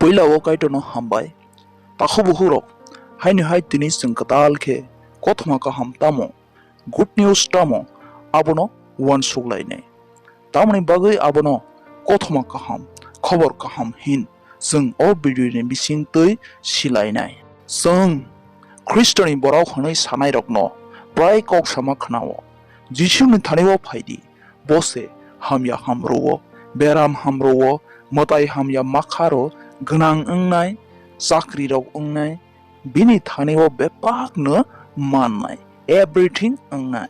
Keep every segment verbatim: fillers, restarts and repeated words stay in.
Puila o Kaitorno hambai. Takhuk bukhukrok, haino hai tini chwng kwtal khe kothoma kaham tamo, good news tamo, abono uansuk lainai. Tamoni bagwi abono kothoma kaham, khobor kaham hin chwng o video ni bisingtwi silainai. Chwng Khristoni borok hwnwi sanairokno prai kok sama khwnao. Jisuni thani-o phaidi, bo se hamya hamrwo, beram hamrwo, mwtai hamya makharo, gwnang wngnai, chakrirok wngnai, bini thani-o bebakno mannai, everything wngnai.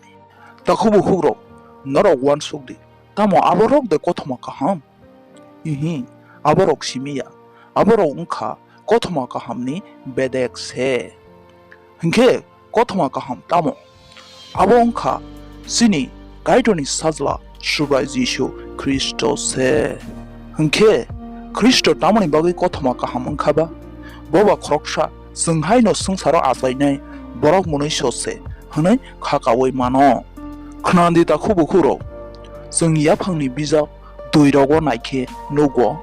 Takhuk bukhukrok, norok uansuk di, tamo aborok de kothoma kaham? Ihi, aborok simi ya, aborok wngkha kothoma kahamni bedek se. Hinkhe kothoma kaham tamo? Abo wngkha chini Kaitorni Sajla Subrai Jisu Khristo se. Hinkhe Khristo tamoni bagwi kothoma kaham wngkha ba? Boba khoroksa chwng haino swngcharo achainai borok mwnwiso se hwnwi kha kaui mano. Khna di takhuk bukhukrok, chwng yaphangni bijap twirogo naikhe nugo,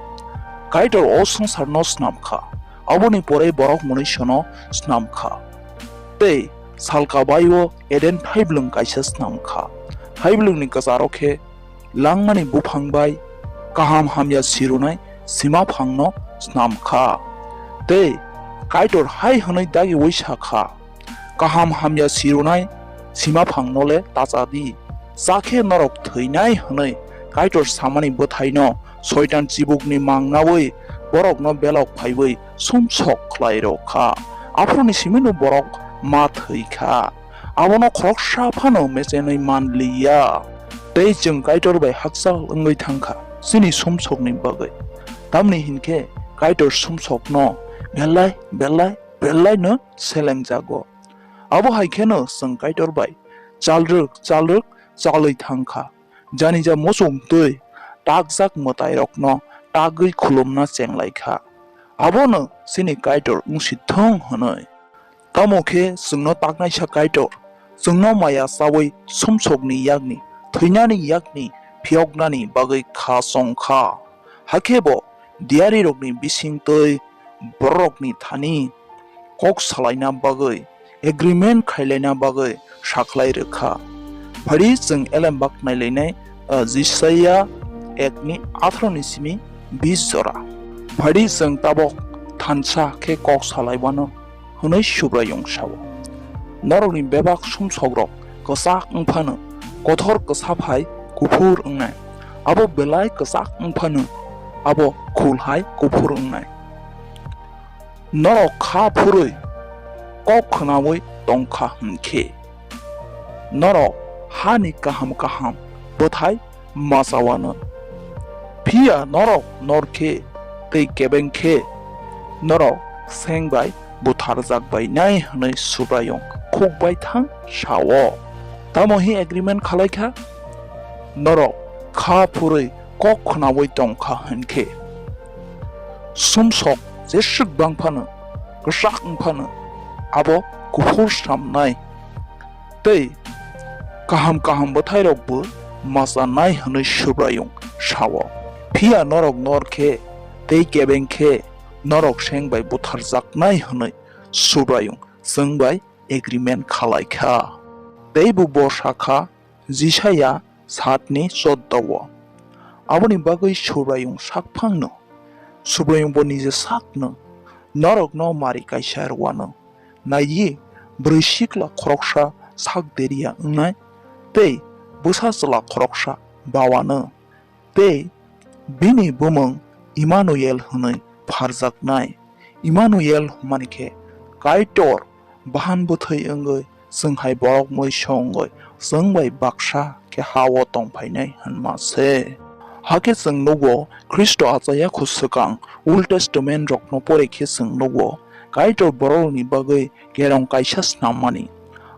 Kaitor o swngcharno snam kha, aboni pore borok mwnwisono snam kha. Tei salka bai-o Eden thaiblwng kaisa snam kha. Thaiblwngni kwcharo khe langmani buphang bai kaham hamya sirunai simaphangno snam kha. Tei Kaitor hai hwnwi dagiui sa kha, kaham hamya sirunai simaphangno le ta cha di. Cha khe norok thwinai hwnwi Kaitor samani bwthaino Soitan chibukni mangnaui borokno belok phaiwi sumsok khlai rw kha. Aphuruni simino borok ma thwi kha. Abono khoroksa phano mechenwi man li ya. Tei chwng Kaitor bai hakchal wngwi thang kha chini sumsokni bagwi. Tamni hinkhe Kaitor sumsokno belai belai belaino selengjago. Abo hai kheno chwng Kaitor bai chalrwk chalrwk chalwi thang kha. Janija muchung twi takjak mwtairokno tagwi khulumna chenglai kha. Abono chini Kaitor wng si thung hwnwi. Tamo khe chwngno taknaisa Kaitor chwngno maya chaui sumsokni yakni, thwinani yakni phiyoknani bagwi kha chong kha. Hakhe bo diyarirokni bising twi bororokni thani kok salaina bagwi, agreement khailaina bagwi sakhlai rwkha. Phari chwng elembak nailainai, ah, Jisaya ekni atharo ni simi bis jora. Phari chwng tabok thansa khe kok salaiwano hwnwi Subraiyung sao. Norokni bebak sumsokrok kwchak wng phano, kothor kwsa phai kuphur wngnai. Abo belai kwchak wng phano, abo khul hai kuphur wngnai. Norok kha phurwi kok khnaui tong kha hwn khe, norok hani kaham kaham bwthai machawano. Phiya norok nor khe tei kebeng khe norok seng bai butharjak bai nai hwnwi Subraiyung khukbai thang sao. Tamo hi agreement khalai kha? Norok kha phurwi kok khnaui tong kha hwn khe, sumsok jeswk bang phano, kwchak wng phano, abo kuphur samnai tei kaham kaham bwthairokbo machanai hwnwi Subraiyung sao. Phiya norok nor khe tei kebeng khe norok seng bai butharjaknai hwnwi Subraiyung chwng bai agreement khalai kha. Teibo bo sa kha, Jisaya satni choddo o. Aboni bagwi Subraiyung sakphangno, Subraiyung bo nije sakno norokno mari kaisa rwano. Naiwi, bwrwi sikla khoroksa sak deriya wngnai tei bwsa chwla khoroksa bawano. Tei bini bumung Imanuel hwnwi pharjaknai. Imanuel hwnmani khe Kaitor bahan bwthwi wngwi chwng hai borok mui songwi chwng bai baksa khe ha-o tong phainai hwnma se. Hakhe chwng nugo Khristo achaiya khu swkang Old Testament rokno pore khe chwng nugo Kaitor borokni bagwi kerong kaisa snammani.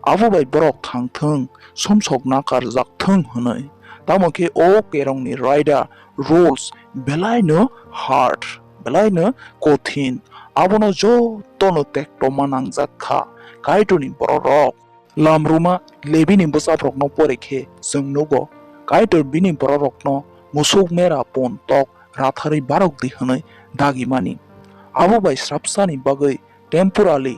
Abo bai borok thang thung, sumsok nakarjak thung hwnwi. Tamo khe o kerongni raida rules belaino hard, belaino kothin. Abono jotono tektoma nangjak kha Kaitorni bororok. Lamruma Lebini bwchaprokno pore khe chwng nugo, Kaitor bini bororokno musuk mera pon tok ratharwi barok di hwnwi dagimani. Abo bai srapsani bagwi temporary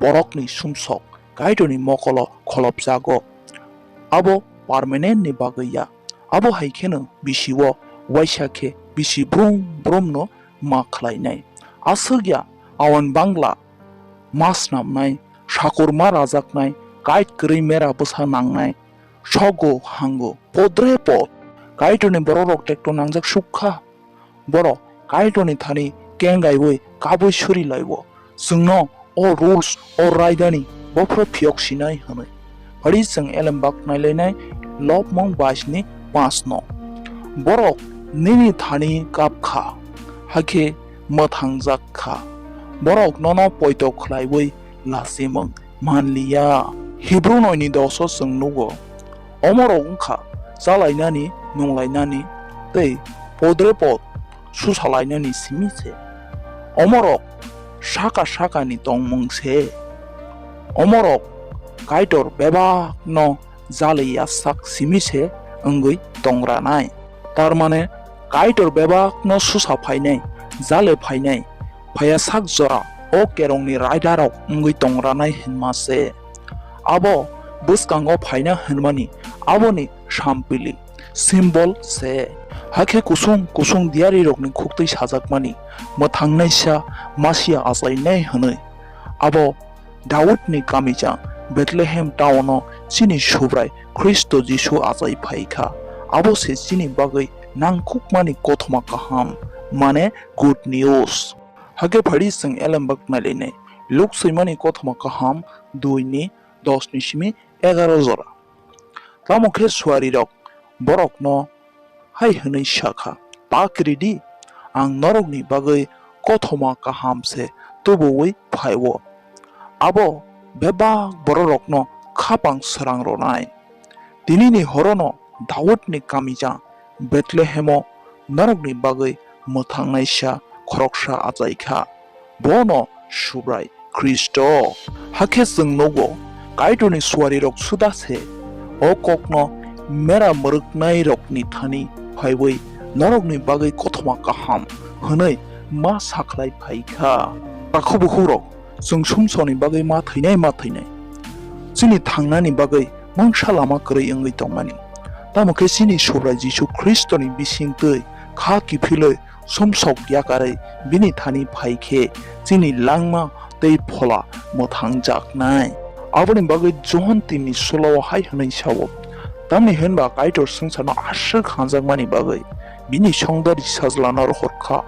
borokni sumsok Kaitorni mokolo kholopjago. Abo permanent ni bagwi ya. Abo hai kheno bisi o uaisa khe bisi brum brum no ma khlainai. Aswk ya, awan bangla ma snamnai, sakur ma rajaknai, kait kwrwi mera bwsa nangnai, sogo hango, podre pod. Kaitorni bororok tekto nangjak sukha. Borok Kaitorni thani kengaiwi kabui suri laibo. Chwngno o rules, o raidani bophro phiyok sinai hwnwi. Phari chwng elembak nailainai Lobmung baisni pansno. Borok nini thani kap kha, hakhe mwthangjak kha. Borok nono poito khlaiwi lachimung manliya. Hibru noini doso chwng nugo, omorok wngkha chalainani, nunglainani tei podre pod susalainani simi se. Omorok saka sakani tongmung se. Omorok Kaitor bebakno jali yasak simi se wngwi tongranai. Tarmane Kaitor bebakno susa phainai, jale phainai, phaiya sak jora o kerongni raidarok wngwi tongranai hinma se. Abo bwskango phaina hinmani aboni sampili, symbol se. Hakhe kusung kusung diyarirokni khuktwi sajakmani mwthangnaisa Masia achainai hwnwi. Abo Daudni kamija Bethlehem town-o chini Subrai Khristo Jisu achai phai kha. Abo se chini bagwi nangkukmani kothoma kaham, mane good news. Hakhe phari chwng elembak nailainai Luk swimani kothoma kaham dui ni dos ni simi egaro jora. Tamo khe suarirok borokno hai hwnwi sa kha, "Ta kiri di, ang norokni bagwi kothoma kaham se tubu-ui phai-o. Abo bebak bororokno khapang srang rwnai. Tinini horono Daudni kamija Bethlehemo norokni bagwi mwthangnaisa khoroksa achai kha, bono Subrai Khristo." Hakhe chwng nugo, Kaitorni suarirok suda se o kokno mera mwrwknairokni thani phaiwi norokni bagwi kothoma kaham hwnwi ma sakhlai phai kha. Takhuk bukhukrok, chwng sumsokni bagwi ma thwinai ma thwinai, chini thangnani bagwi mungsa lama kwrwi wngwi tongmani. Tamo khe chini Subrai Jisu Khristoni bisingtwi kha kiphilwi sumsok yakarwi bini thani phai khe chini langma tei phola mwthangjaknai. Aboni bagwi Johon tinni sulo hai hwnwi sao, "Tamni hwnba Kaitor swngcharno aswk hamjakmani bagwi bini songdari sajlano rohor kha,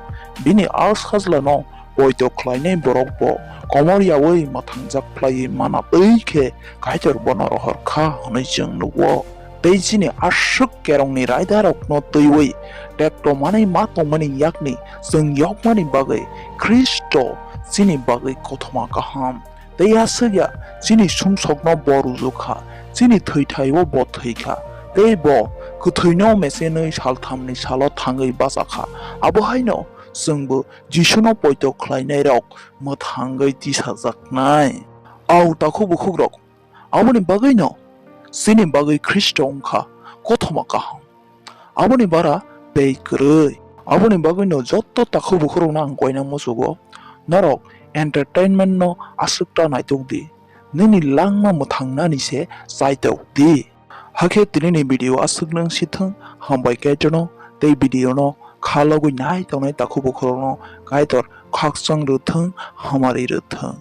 bini al sajlano poito khlainai borok bo komor yaui mwthangjak phlaiwi mana twi khe Kaitor bono rohor kha hwnwi chwng nugo." Tei chini aswk kerongni raidarokno twiwi tekto manwi ma tongmani yakni chwng yokmani bagwi Khristo chini bagwi kothoma kaham. Tei aswk ya chini sumsokno bo rwjwk kha, chini thwithaio bo thwi kha, tei bo kwthwino mechenwi salthamni salo thangwi bacha kha. Abo haino chwngbo Jisuno poito khlainairok mwthangwi tisajaknai. Au takhuk bukhukrok, aboni bagwino chini bagwi Khristo wngkha kothoma kaham. Aboni bara tei kwrwi. Aboni bagwino jotto takhuk bukhukrokno ang koina muchugo, norok entertainment no aswk ta naitok di, nini langma mwthangnani se chaitok di. Hakhe tinini video aswk nung sithwng, hambai Kaitorno tei video no kha logwi nai tongnai takhuk bukhukrokno Kaitor khakchang rwthwng, hamari rwthwng.